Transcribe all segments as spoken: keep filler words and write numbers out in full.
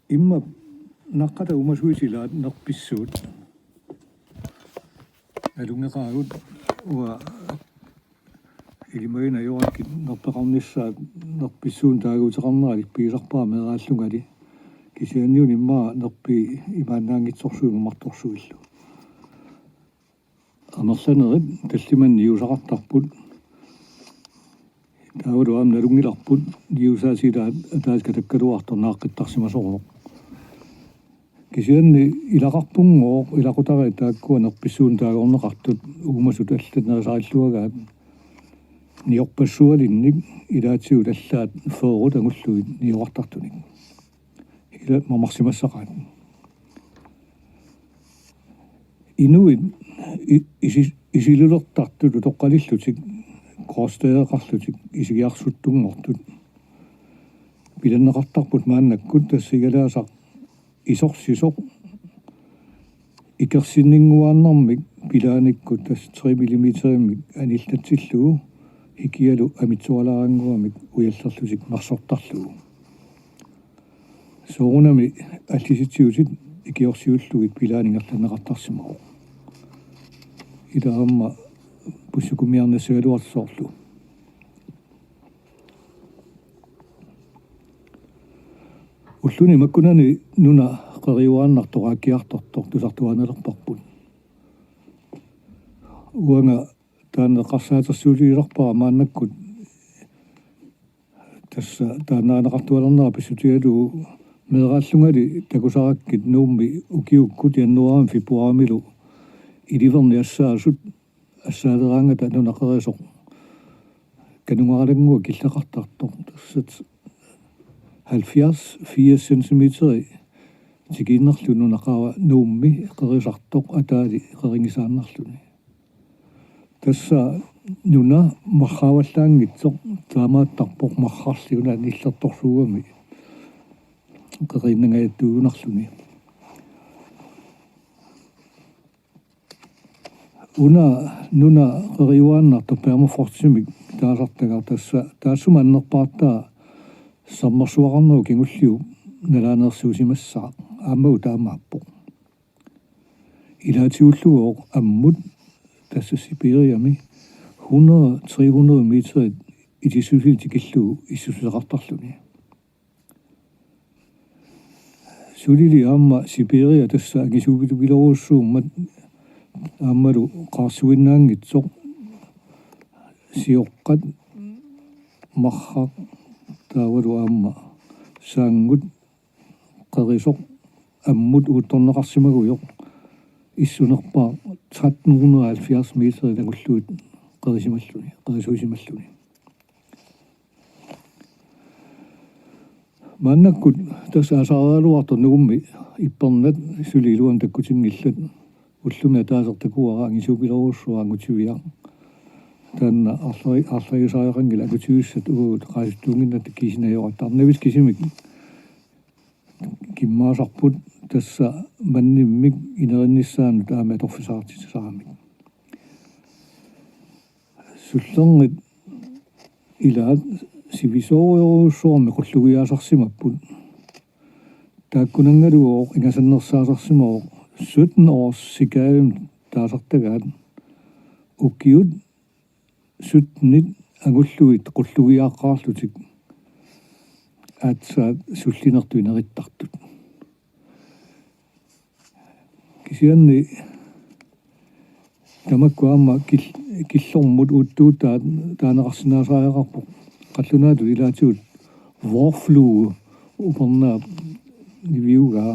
Immaqa naqqata uumasuit ilaat nerpissuut. Alunngeqaagut uanga ilimaginnaq ajorakkit nerpeqarnissaat nerpissuunik taaguuteqarneralik pigisarpara meeraallungali. Kisianni una immaqa nerpii imaannaanngitsorsuit mamartorsuillu. Amerlanerit tallimanik niusaqartarput. Taavalu aamma nalunngilarput niusaasilaat ataaseq katakkaluartoq naaqqittarsimasoq. Kisianni ilaqarpunngooq ilaqutariit taakkua nerpissuunik taagorneqartut uumasut allat nerisarilluagaat niorpassualinnik ilaatigut allaat fyrret angullugit nioqartartunik. Ila mamarsimassaqaat. Inuit i-, isi-, isilulertartut utoqqalillutik, gråstedereqarlutik, isigiarsuttunngortut. Pilanneqartarput maannakkut tassa igalaasaq isorsisoq ikersinninnguaannarmik pilaanikkut tassa tre millimeterinik anillatsillugu ikialu amitsualaarannguamik ujallerlutik mersortarlugu. Soorunami allisitsiutit ikiorsiullugit pilaani ingerlanneqartarsimavoq. Ila aamma pussukkumiarnassagaluartoq soorlu. Ulluni makkunani nuna qeriuaannartoq aakkiartortoq tusartuaannalerparput. Uanga taanna eqqarsaatersuutigisarpara maannakkut tassa taannaaneqartualernera pissutigalugu meeraallungali takusarakkit Nuummi ukiukkut januaarimi februaarimilu iliverni assaasut assaaleraangata nuna qerisoq kanungaralannguaq killeqartartoq tassat halvfjerds firs centimeteri tikiinnarlugu nuna qaava Nuummi qerisartoq ataali qerinngisaannarluni. Tassa nuna marraavallaanngitsoq taamaattarpoq marrarli una nillertorsuugami qeriinnangajattuujunarluni. Una nuna qeriuaannartoq permafrostimik taasartagaq tassa taassuma annerpaartaa sermersuaqarnerup kingulliup nalaaneersuusimassaaq aammalu taamaappoq. Ilaatigulluugooq ammut tassa Sibiriami hundrede, tre hundrede meterit itissusilik tikillugu issuseqartarluni. Sulili aamma Siberia tassa angisuupiloorujussuummat aammalu qaarsuinnaanngitsoq sioqqat marraq taavalu aamma saanngut qerisoq ammut uuttorneqarsimagujoq issunerpaaq tretten hundrede og halvfjerds meter angullugit qerisimalluni, qerisuusimalluni. Maannakkut tassa aasaareeraluartoq Nuummi ippernat suli iluamik takkutinngillat ullumi ataaseq takuara angisuupiloorujussuaq angutiviaq. Taanna arlari-, arlariusariaqanngilaq angutivissat uagut qaasittuunnginnatta kiisinajoratta arnavit kisimik kimmaasarput tassa mannimmik inerinnissaanut aamma atorfissaqartitsisaramik. Sullernit ilaat sivisoorujussuarmik qullugiaasarsimapput. Taakkunanngaluarooq ingasannersaasarsimavoq sytten års sikavim taasartagaat ukiut syttenit angullugit qullugiaaqqaarlutik aatsaat sullinertut inerittartut. Kisianni tamakku aamma kil-, killormut uuttuutaat taaneqarsinnaasariaqarpoq qallunaatut ilaatigut vårflue upernaap niviugaa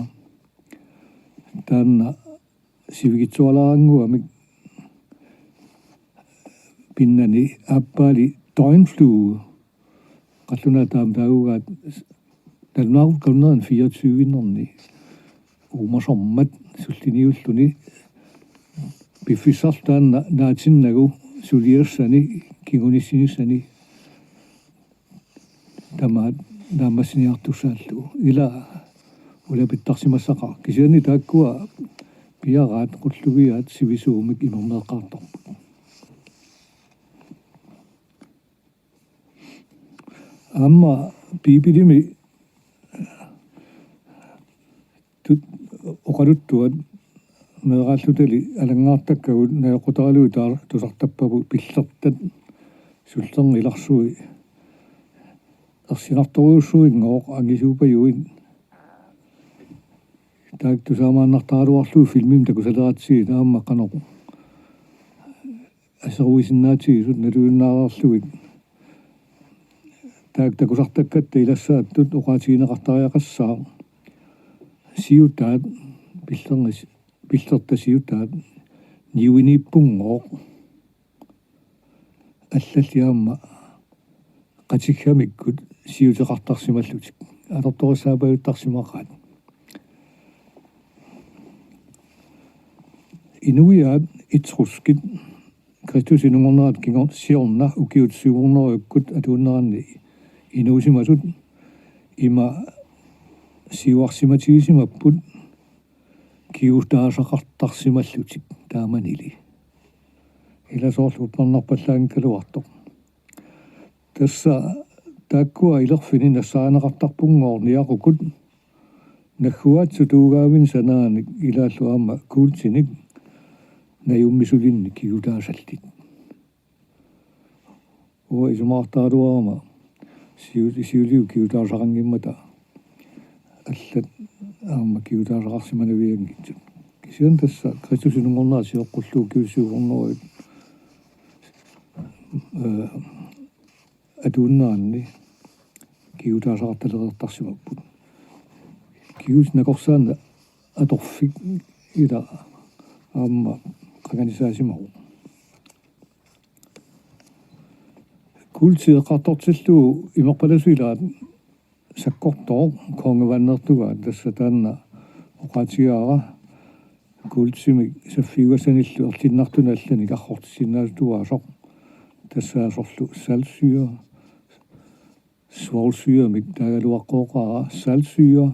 taanna sivikitsualaarannguamik pinnani aappaali døgnflue qallunaat taama taagugaat nalunaaqutaq kalunnerin fireogtyve-nnerni uumasormat sulliniulluni piffissarlu taanna naatinnagu suliassani kingunissinissani tamaat naammassiniartussaallugu ila ulapittarsimassaqaaq kisianni taakkua piaraat qullugiaat sivisuumik imermeeqqaartarput. Aamma Biibilimi tut-, oqaluttuat meeraallutali alanngaartakkagut najoqqutaralugit taa-, tusartappagut pillertat sullernilarsui ersinartorujussuinngooq angisuupajuit. Taakku tusaamaannartaraluarlugit filmimik takusaleratsigit aamma qanoq aseruisinnaatigisut naluinnaareerlugit. Taakku takusartakkatta ilassaattut oqaatigineqartariaqassaaq siutaat pillernis-, pillertat siutaat niuiniippunngooq. Allalli aamma qatiggamikkut siuteqartarsimallutik. Atortorissaapaajuttarsimaqaat. Inuiaat etruskit Kristusip inunngornerata kingor-, siorna ukiut syv hundredekkut atuunneranni inuusimasut ima siuarsimatigisimapput kigutaasaqartarsimallutik taamanili. Ila soorlu uppernarpallaanngikkaluartoq. Tassa taakkua ilerfinik nassaarineqartarpunngooq niaqukut nagguaatsut tuugaavinik sanaanik ilaallu aamma kuultinik najummisulinnik kigutaasallit. Uanga isumaqartaraluarama siu-, siuliani kigutaasaqanngimmata allat aamma kigutaasaqarsimanavianngitsut. Kisianni tassa Kristusip inunngornerata sioqqullugu ukiut syv hundredet, eh, atuunneranni kigutaasaqartalereertarsimapput. Kigutit nakorsaaneq atorfik ila aamma qanganisaasimavoq. Kuulti eqqartortillugu imerpalasoq ilaat sakkortooq kongevandertugaat, tassa taanna oqaatigaara kuultimik saffiugassanillu erlinnartunik allanik arrortissinnaasoq tugaasoq. Tassa sorlu saltsyre, svovlsyre-mik taagaluaqqooqaara saltsyre,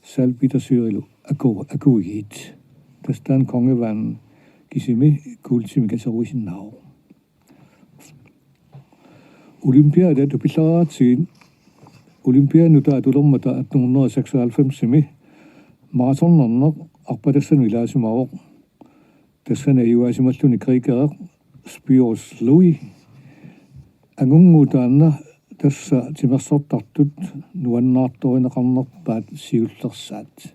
saltbittersyrelu aku-, akuiit. Tassa taanna kongevand kisimi kuultimik aseruisinnaavoq. Olympiadat tupillaaratsigit Olympianut atulermata atten hundrede seksoghalvfems-imi maratonnerneq arpatassanut ilaasimavoq. Tassani ajugaasimalluni grækereq Spyros Louis. Angunnguup taanna tassa timersortartut nuannaartorineqarnerpaat siullersaat.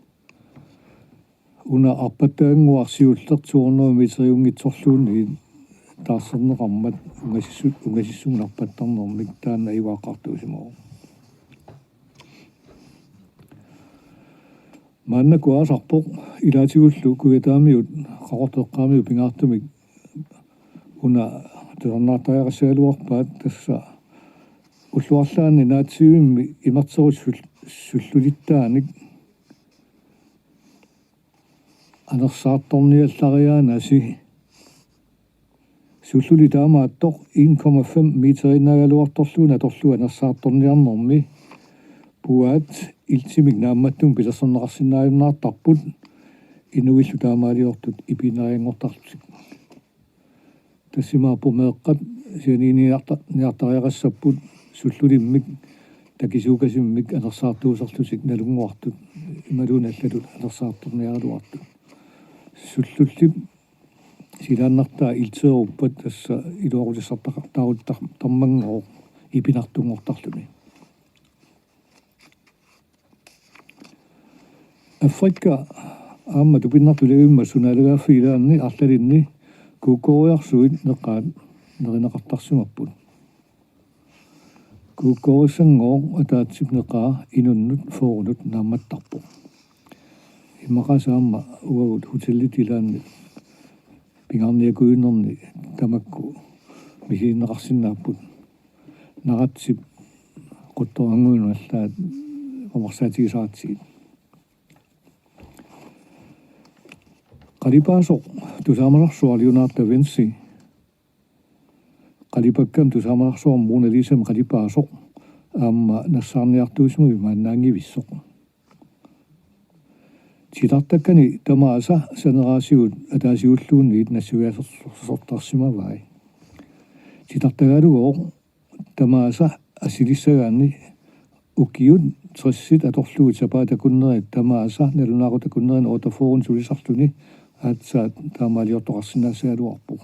Una arpattagannguaq siulleq to hundrede meteriunngitsorluunniit taarserneqarmat ungasissu-, ungasissunnarpattarnermik taanna ajugaaqqaartuusimavoq. Maannakkut aasarpoq ilaatigullu Kujataamiut Qaqortoq eqqaamiut pingaartumik una tusarnaartariaqassagaluarpaat, tassa ullut arlaanni naatsivimmi imerterut sul-, sullulittaanik anersaartorniallariaanasi. Sulluli taamaattoq en komma fem meteriinnaagaluartorluunniit atorlugu anersaartorniarnermi puaat iltimik naammattumik pilersorneqarsinnaajunnaartarput inuillu taamaaliortut ipiinnarianngortarlutik. Tassimaappoq meeqqat sianiiniarta-, niartariaqassapput sullulimmik takisuukasimmik anersaartuuserlutik nalunnguartut imaluunniit allatut anersaartorniaraluartut. Sullullip silaannartaa ilteeruppat tassa iluaqutissartaqartaruttar-, tarmanngooq ipinartunngortarluni. Afrika aamma tupinnartulivimma sunaalagaaffigilaanni arlalinni kuukkooriarsuit neqaat nerineqartarsimapput. Kuukkoorissanngooq ataatsip neqaa inunnut fyrrenut naammattarpoq. Immaqaasa aamma uagut hotellit ilaanni pingaarniakujunerni tamakku misilinneqarsinnaapput. Naratsip quttoranguinut allaat mamarsaatigisaratsigit. Qalipaasoq tusaamasarsuaq Leonardo da Vinci. Qalipakkami tusaamasarsuarmi Mona Lisami qalipaasoq aamma nassaarniartuusimavimmi maannaanngivissoq. Titartakkani tamaasa saneraasigut ataasigulluunniit nassuiaasersortarsimavai. Titartagaalugooq tamaasa assilissagaanni Ukiut tressit atorlugit sapaatip akunnerini tamaasa nalunaaqutip akunnerini otteogfyrre sulisarluni aatsaat taamaaliortoqarsinnaassagaluarpoq.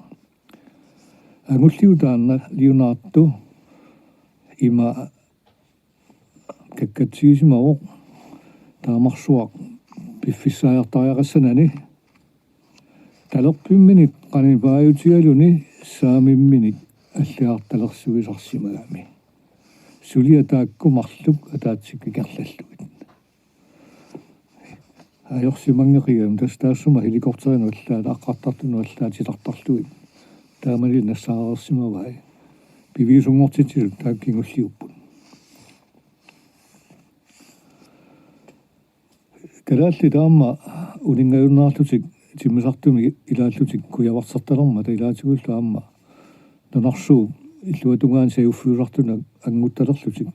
Angulliu taanna Leonardo ima kakkatsigisimavoq taamarsuaq piffissaajartariaqassanani talerpimminik qanipaajutigaluni saamimminik allagartalersuisarsimagami. Suliaq taakku marluk ataatsikkikerlallugit. Ajorsimanngeqigami tassa taassuma helikopterinut allaat aqqartartunut allaat titartarlugit. Taamani nassaareersimavai. Piviusunngortitsisut taakku kingulliupput. Kalaallit taama uninngajunnaarlutik timmisartumik ilaallutik kujavarsertalermata ilaatigullu aamma nunarsuup illuatungaani saaffiusartunut anguttalerlutik.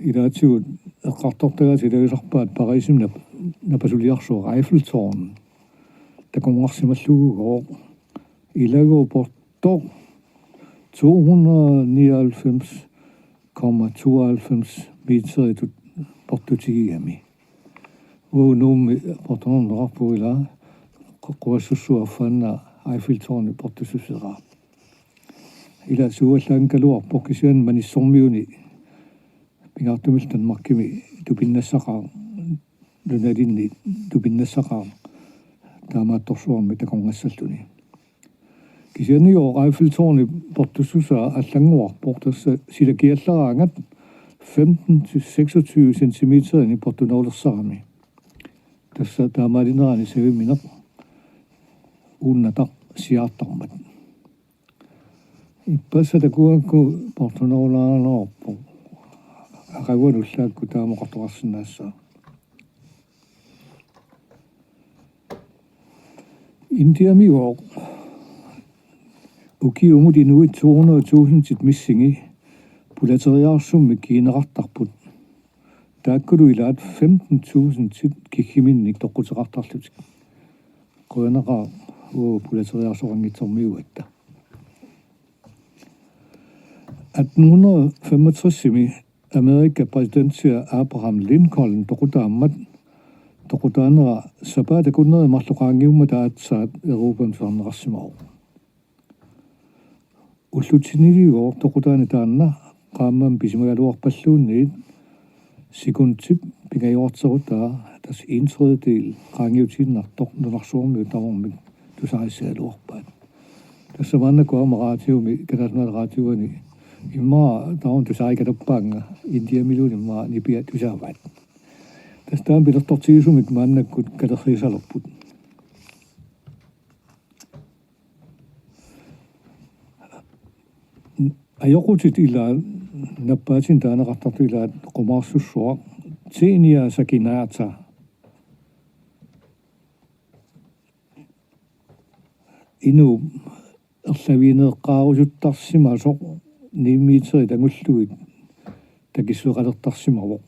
Ilaatigut eqqartortagaat ilagisarpaat Parisimi nap-, napasuliarsuaq Eiffeltårn. Takunngarsimallugugooq. Ilagooq portoq to hundrede nioghalvfems komma tooghalvfems meteritut portutigigami. Uagut Nuummi portunerneqarpugut ilaa qu-, quassussua affaannaa Eiffeltårni portussuseraa. Ila suallaanngikkaluarpoq kisianni manissormiuni pingaartumillu Danmarkimi tupinnassaqaaq, nunalinni tupinnassaqaaq taamaattorsuarmik takornassalluni. Kisiannigooq Eiffeltårni portussusaa allannguarpoq tassa sila kiallaraangat femten til seksogtyve centimeterinik portunerulersarami. Tassa taamaalinerani savimineq uunnataq siaartarmat. Ippassaq takuakku portunerulaaraluarpoq. Aqaguani ullaakku taama oqartoqarsinnaassaaq. Indiamigooq ukiumut inuit to hundrede tusindit missingi pulateriaarsummik kiineqartarput. Taakkulu ilaat femten tusindit kigguminnik toqquteqartarlutik. Qujanaqaaq uagut pulateriaarsoqanngitsormiugatta. Atten hundrede femogtresimi Amerikap præsidentsia Abraham Lincoln toqutaammat, toqutaanera sapaatip akunneri marluk qaangiummata aatsaat Europami tusarneqarsimavoq. Ullutsinniligooq toqutaani taanna qaammammi pisimagaluarpalluunniit sekundip pingajuarterutaa tassa en tredjedel qaangiutiinnartoq nunarsuarmiut tamarmik tusarissagaluarpaat. Tassa maannakkut aamma radiomi, Kalaallit Nunaat Radioani immaqa tamarmik tusarikalappaannga Indiamiluunniit immaqa nipiat tusaavaat. Tassa taama pilertortigisumik maannakkut kalerriisalerput. Ajoqutit ilaat nappaatinik taaneqartartut ilaat qumaarsussuaq Tenia Sakinata. Inuup erlavigineeqqaarusuttarsimasoq ni meterit angullugit takissueqalertarsimavoq.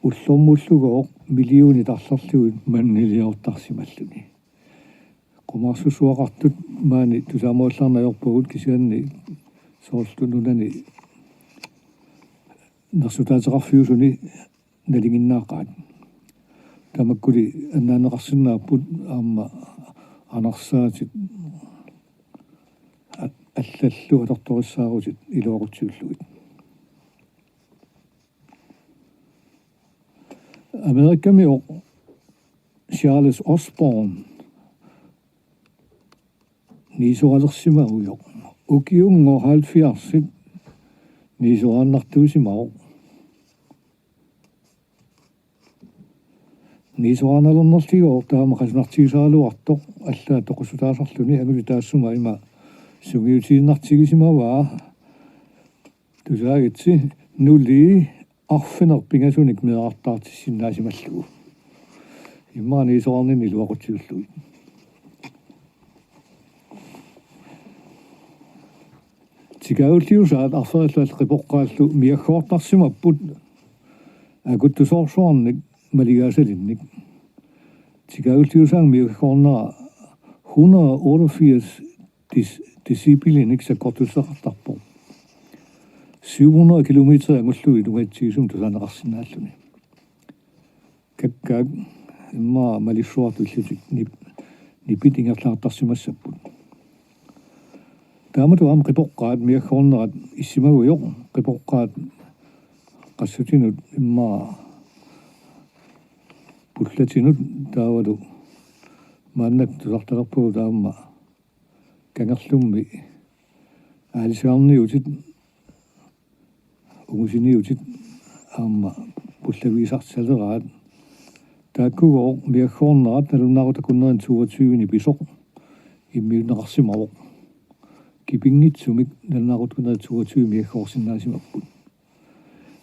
Ullormulugooq millionit arlerlugit manniliortarsimalluni. Qumaarsussuaqartut maani tusaamallaarneq ajorpagut kisianni soorlu nunani nersutaateqarfiusuni nalinginnaaqaat. Tamakkuli annaanneqarsinnaapput aamma anarsaatit a-, allallu atortorissaarutit iluaqutsiullugit. Amerikamioq Charles Osborn niisoralersimagujoq. Ukiunngooq halvfjerdsit niisoraannartuusimavoq. Niisoraannalernerligooq taama qasunartigisaraluartoq allaat toqussutaasarluni, angutip taassuma ima sungiutiinnartigisimavaa. Tusaagitsi nuli arfineq-pingasunik meerartaartissinnaasimallugu. Immaqa niisoraarninni iluaqutsiullugit. Tikaagulliusaat arferillu allat qipoqqaallu miaggoortarsimapput akuttusoorsuarnik maligaasalinnik. Tikaagulliusaanngooq miaggoornera hundrede otteogfirs dis-, decibelinik sakkortussuseqartarpoq. syv hundrede kilometer angullugit ungatsigisumik tusaaneqarsinnaalluni. Kakkaak immaqa malissuartut illutik nip-, nipit ingerlaartarsimassapput. Taamatut aamma qipoqqaat miaggoornerat issimagujoq, qipoqqaat qassutinut immaqa pullatinut taavalu maannakkut tusartalerpagut aamma kangerlummi aalisagarniutit ungusiniutit aamma pullavigisartaleraat. Taakkugooq miaggoornerat nalunaaqutaq akunneri toogtyve nipisoq immiunneqarsimavoq. Kipinngitsumik nalunaaqutaq akunneri toogtyve miaggoorsinnaasimapput.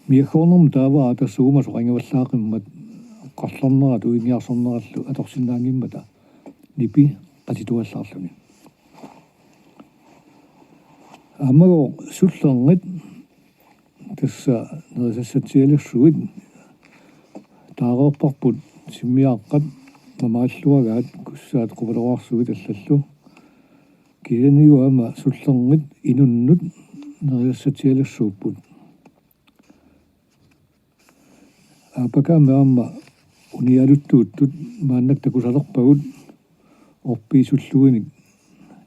Miaggoornermut taava tassa uuma soqangivallaaqimmat qarlornerat uingiarsornerallu atorsinnaanngimmata nipi qatituallaarluni. Aammagooq sullerngit tassa nerisassatsialersuit taareerparput timmiaaqqat mamaalluagaat kussaat qupaloraarsuit allallu. Kisianni aamma sullerngit inunnut nerisassatsialersuupput. Aappakaami aamma unialuttuuttut maannakkut takusalerpagut orpiit sulluinik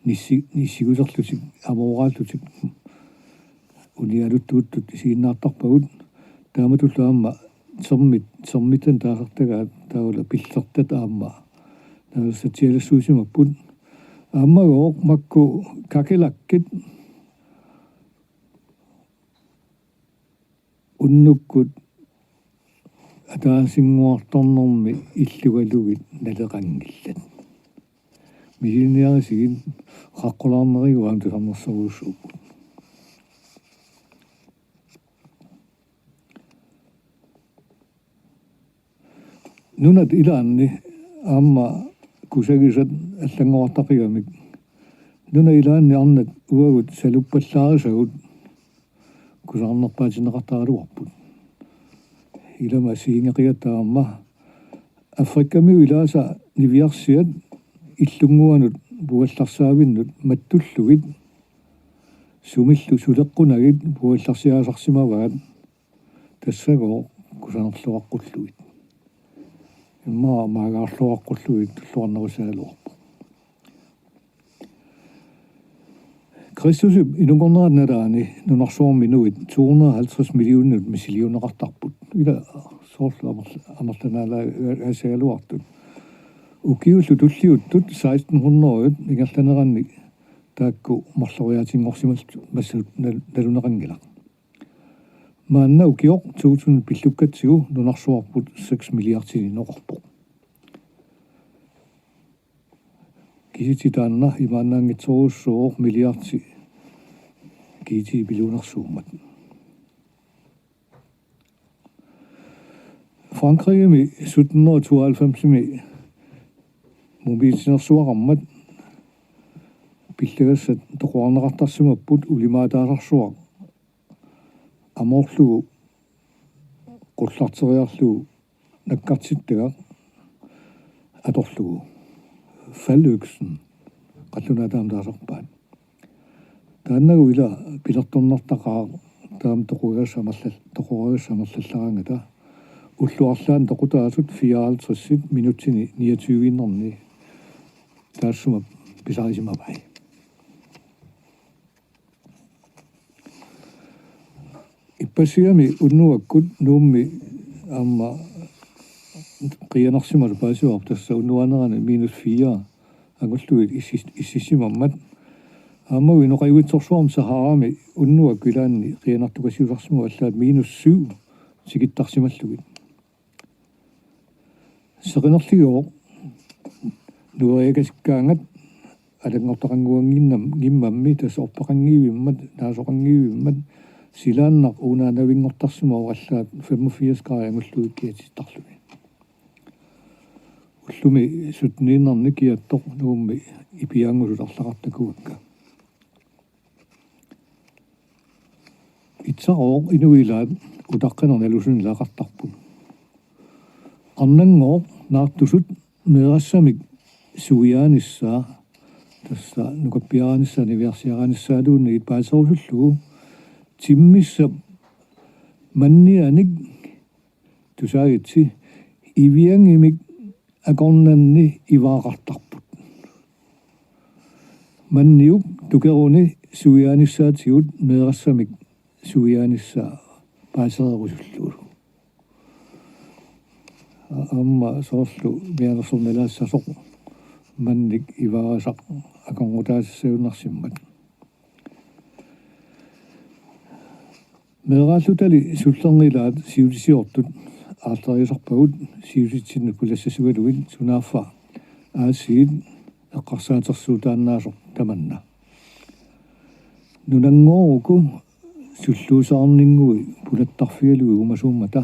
nissi-, nissiguserlutik amooraallutik unialuttuuttut isiginnaartarpagut. Taamatullu aamma termit, termitan taasartagaat taavalu pillertat aamma nerisassatsialersuusimapput. Aammagooq makku kakelakkit unnukkut ataasinnguartornermi illugalugit naleqanngillat. Misiliiniarisigit qaqqulaarnerigut aamma tusarnersorujussuupput. Nunat ilaanni aamma kusagisat allanngorartaqigamik. Nunat ilaanni arnat uagut saluppallaarisagut kusanarnerpaatinneqartaraluarput. Ilama siingeqigatta aamma Afrikamiut ilaasa niviarsiat illunnguanut puallarsaavinnut mattullugit sumillu suleqqunagit puallarsiaasarsimavaat tassagooq kusanerluaqqullugit. Immaqa maagaarluaqqullugit tulluarnerusagaluarpoq. Kristusip inunngornerata nalaani nunarsuarmi inuit to hundrede og halvtreds millionit misiliineqartarput. Ila soorlu amerl-, amerlanaalaagassagaluartut. Ukiullu tulliuttut seksten hundrede ingerlaneranni taakku marloriaatinngorsimallutik massakkumut nal-, naluneqanngilaq. Maanna ukioq to tusind pillukkatsigu nunarsuarput seks milliardinit inoqarpoq. Kisitsisit taanna imaannaanngitsorujussuuvoq milliardi kisitsisit piluunersuummat. Frankrigimi sytten hundrede tooghalvfemsimi mumiititsinersuaqarmat pillagassat toqorarneqartarsimapput ulimaataasarsuaq amoorlugu qullarteriarlugu nakkartittagaq atorlugu. Falløksen qallunaat taama taasarpaat. Taannagu ila pilertornartaqaaq taama toqoragassat amerlal-, toqoragassat amerlallaraangata. Ullut arlaanni toqutaasut fireoghalvtredsit minutsini niogtyveinnarni taassuma pisarisimavai. Ippassigami unnuakkut Nuummi aamma qiianarsimasoq paasivarput, tassa unnuaanerani minus fire angullugit issis-, ississimammat. Aamma inoqajuitsorsuarmi Saharami unnuakkut ilaanni qiianartukasiusarsimapput allaat minus syv tikittarsimallugit. Seqinerligooq nueriakasikkaangat alanngortaqannguannginnam-, ngimmammi tassa orpeqanngivimmat, naasoqanngivimmat, silaannaq uunaanavinngortarsimavoq allaat femogfirs grader angullugit kiatittarluni. Ullumi sytteniinnarni kiattoq Nuummi ipiaangusut arlaqartakuakka. Itsarooq inuit ilaat utaqqinarnut nalusuni ilaqartarput. Arnanngooq naartusut meerassamik suiaanissaa, tassa nukappiaraanissaa niviarsiaraanissaluunniit paaserusullugu Timmissap mannianik tusaagitsi ivianngimik akornanni ivaaqartarput. Manniup tukeruni suiaanissaatigut meerassamik suiaanissaa paasererusullugu. Aamma soorlu mianersornilaassasoq mannik ivaarisaq akornutaasissagunarsimmat. Meeraallutali sullernilaat siulisiortut aarleriisarpagut siusitsinnut pulassasugalugit sunaaffa aasiit eqqarsaatersuutaannaasoq tamanna. Nunanngooruku sulluusaarninngui pulattarfigalugit uumasuummata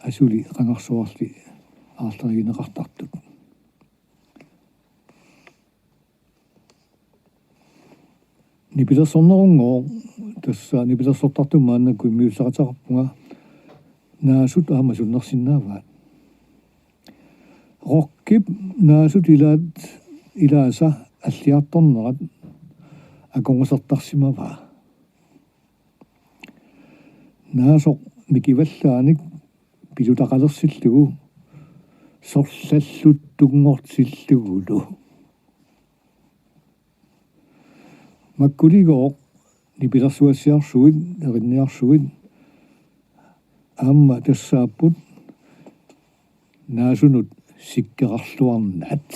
asuli qangarsuarli aarleriigineqartartut. Nipilersornerunngooq, tassa nipilersortartut maannakkut immiussaqateqarpunga, naasut aamma sunnersinnaavaat. Rockip naasut ilaat ilaasa alliartornerat akornusertarsimavaa. Naasoq mikivallaanik pilutaqalersillugu sorlalluttunngortillugulu. Makkuligooq nipilersugassiarsuit, erinniarsuit aamma tassaapput naasunut sikkerarluarnaat.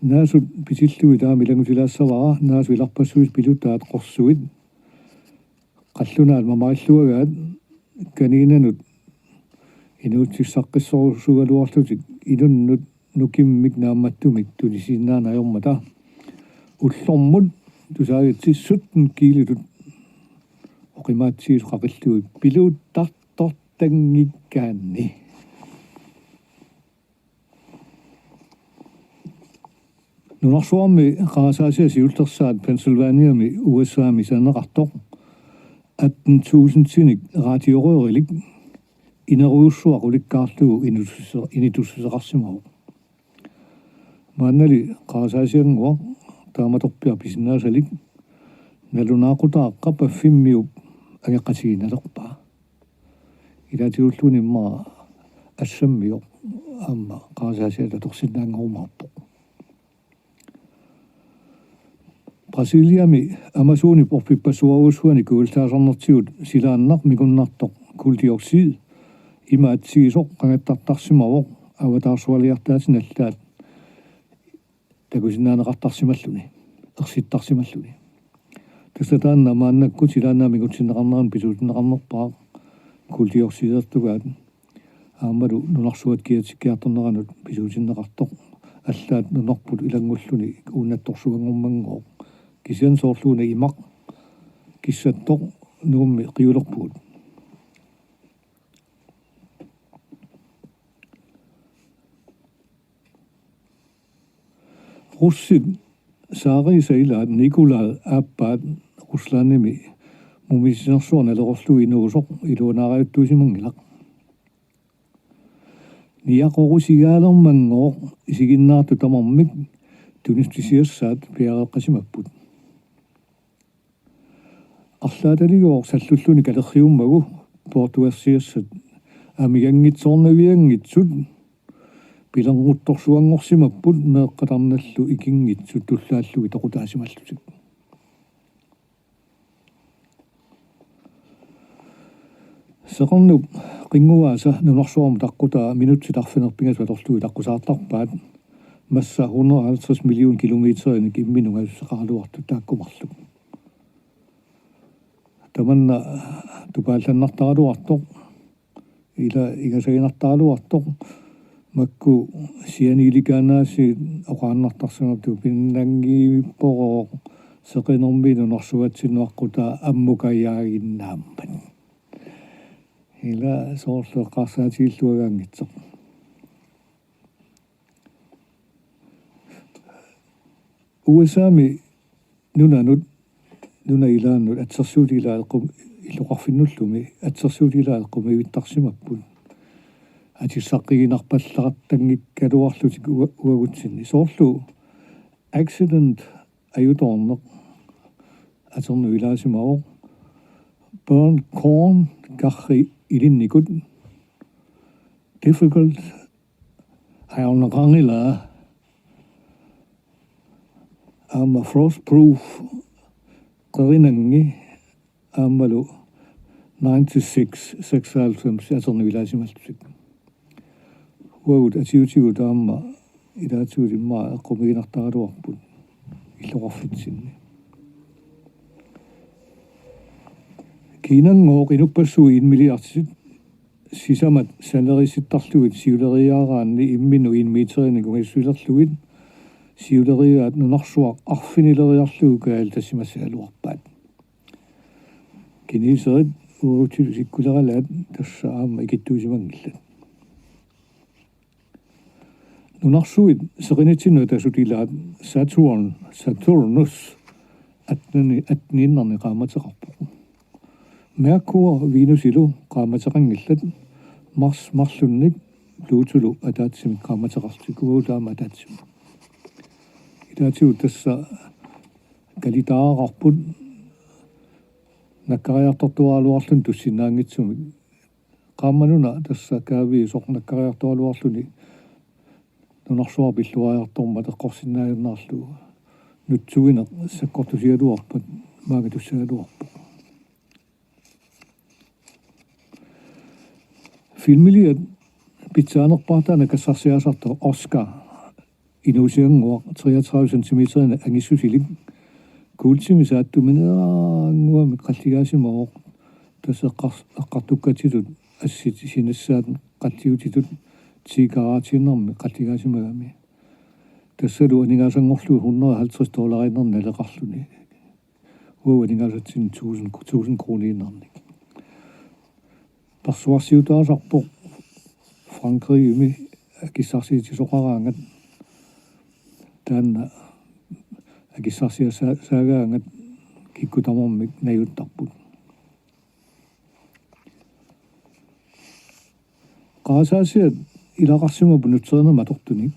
Naasut pisillugit taama ilanngutilaassavara, naasut ilarpassuit pilutaat qorsuit qallunaat mamarilluagaat kaniinanut inuussutissaqqisorusugaluarlutik inunnut nukimmik naammattumik tunisiinnaaneq ajormata ullormut tusaagitsi sytten kiilotut oqimaatsigisut qaqillugit piluttartortanngikkaanni. Nunarsuarmi qarasaasiat siullersaat Pennsylvaniami U S A-mi sananeqartoq atten tusindinik radiorørilik inerujussuaq ulikkaarlugu initusse-, initussuseqarsimavoq. Maannali qarasaasiannguaq taamatorpiaq pisinnaasalik nalunaaqutaq qapaffimmiup angeqatiginalerpaa. Ilaatigulluunniit immaqa assammioq aamma qarasaasiata atorsinnaanngorumaarpoq. Brasiliami Amazonip orpippassuarujussuani kuultaasarnertigut silaannaq mingunnartoq kuuldioxid ima atsigisoq qangattartarsimavoq avataarsualiartaatinni allaat takusinnaaneqartarsimalluni, ersittarsimalluni. Tassa taanna maannakkut silaannaap mingutsinneqarnerani pisuutinneqarnerpaaq kuuldioxidertugaat aammalu nunarsuat kiatikkiartorneranut pisuutinneqartoq, allaat nunarput ilanngulluni uunattorsuanngormanngooq. Kisianni soorluuna imaq kissattoq Nuummi qiulerpugut. Russit saariisa ilaat Nikolai aappaat Ruslandimi mumisinersuaq nalerorlugu inuusoq iluanaariuttuusimanngilaq. Niaqorusigaalermanngooq isiginnaartut tamarmik tunissutisiassaat piareeqqasimapput. Arlaataligooq sallulluni kalerriummagu poortuersiassat amiganngitsoornavianngitsut pilernguttorsuanngorsimapput meeqqat arnallu ikinngitsut tullaallugit toqutaasimallutik. Seqernup qinnguaasa nunarsuarmut taqqutaa minutsit arfineq-pingasut atorlugit taqqusaartarpaat massa hundrede og halvtreds million kilometerinik imminut ungasisaqaraluartut taakku marluk. Tamanna tupaallannartaraluartoq, ila ingasaginartaraluartoq, makku sianiilikaannaasiit oqaannartarsimapput pinnanngivippoq seqinermi nunarsuatsinnut aqqutaa ammukajaaginnaammat. Ila soorlu eqqarsaatigilluagaanngitsoq. U S A-mi nunanut, nuna ilaannut, assersuutigilaat eqqum-, illoqarfinnullumi assersuutigilaat eqqumiivittarsimapput. Atissaqqiginarpallaartanngikkaluarlutik ua-, uagutsinni. Soorlu accident ajutoorneq atorneq ilaasimavoq. Burnt corn, karri ilinnikut. Difficult, ajornaqanngilaa. Aamma frost proof, qerinanngi, aammalu ninety-six, seksoghalvfems atorneq ilaasimallutik. Uagut atiutigut aamma ilaatigut immaqa eqqumiiginartaraluarput illoqarfitsinni. Kiinanngooq inuppassuit en milliardit sisamat saleriissittarlugit siuleriiaaraanni imminnut en meterinik ungasissusilerlugit siuleriiaat nunarsuaq arfinileriarlugu kaalitassimassagaluarpaat. Kineserit uagutsilu sikkuleralaat tassa aamma ikittuusimanngillat. Nunarsuit seqinitsinnut atasut ilaat Saturn, Saturnus, atteni-, atteniinnarnik qaammateqarpoq. Merkur Venusilu qaammateqanngillat, Mars marlunnik, Plutolu ataatsimik qaammateqarlutik, uagut aamma ataatsimut. Ilaatigut tassa kalitaaraqarput nakkariartortuaraluarluni tussinnaanngitsumik. Qaammatuna tassa kaaviisoq nakkariartoraluarluni nunarsuaq pilluariartormat eqqorsinnaajunnaarlugu. Nutsuineq sakkortusigaluarpat maanga tussagaluarpoq. Filmiliat pitsaanerpaartaat nakkarsarsiarisartoq Oscar inuusiannguaq treogtredive centimeterinik angissusilik kuultimik saattuminngaanniit qallugaasimavoq. Tassa eqqar-, eqqartukkatsitut assit sinassaat qalliutitut ti karaatiinnarmik qallugaasimagami. Tassalu aningaasanngorlugu hundrede og halvtreds dollariinnarnik naleqarluni. Uagut aningaasatsinni tusind, tusind kroniinnarnik. Parsuarsiutaasarpoq Frankrigimi akissarsiitisoqaraangat, taanna akissarsiasaa-, saagaangat kikkut tamarmik najuttarput. Qarasaasiat ilaqarsimapput nutserinermik atortunik.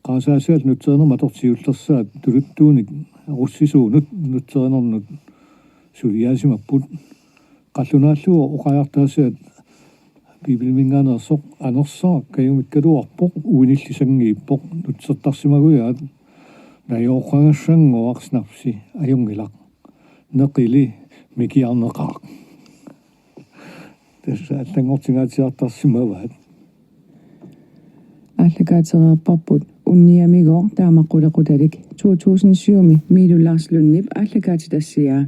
Qarasaasiallu nutserinermik atortut siullersaat tuluttuunik russisuunut nutserininnut suliaasimapput. Qallunaallu oqariartaasiat Biibiliminngaanneersoq: Anersaaq kajumikkaluarpoq, uinilli sanngiippoq, nutsertarsimagujaat, najooqqagassannguaq snapsi ajunngilaq. Neqili mikiarneqaaq. Tassa allanngortingaatsiartarsimavaat. Aallakaatereerparput Unniamigooq taama qulequtalik to tusind syvimi Miilu Lars Lundip aallakaatitassiaa.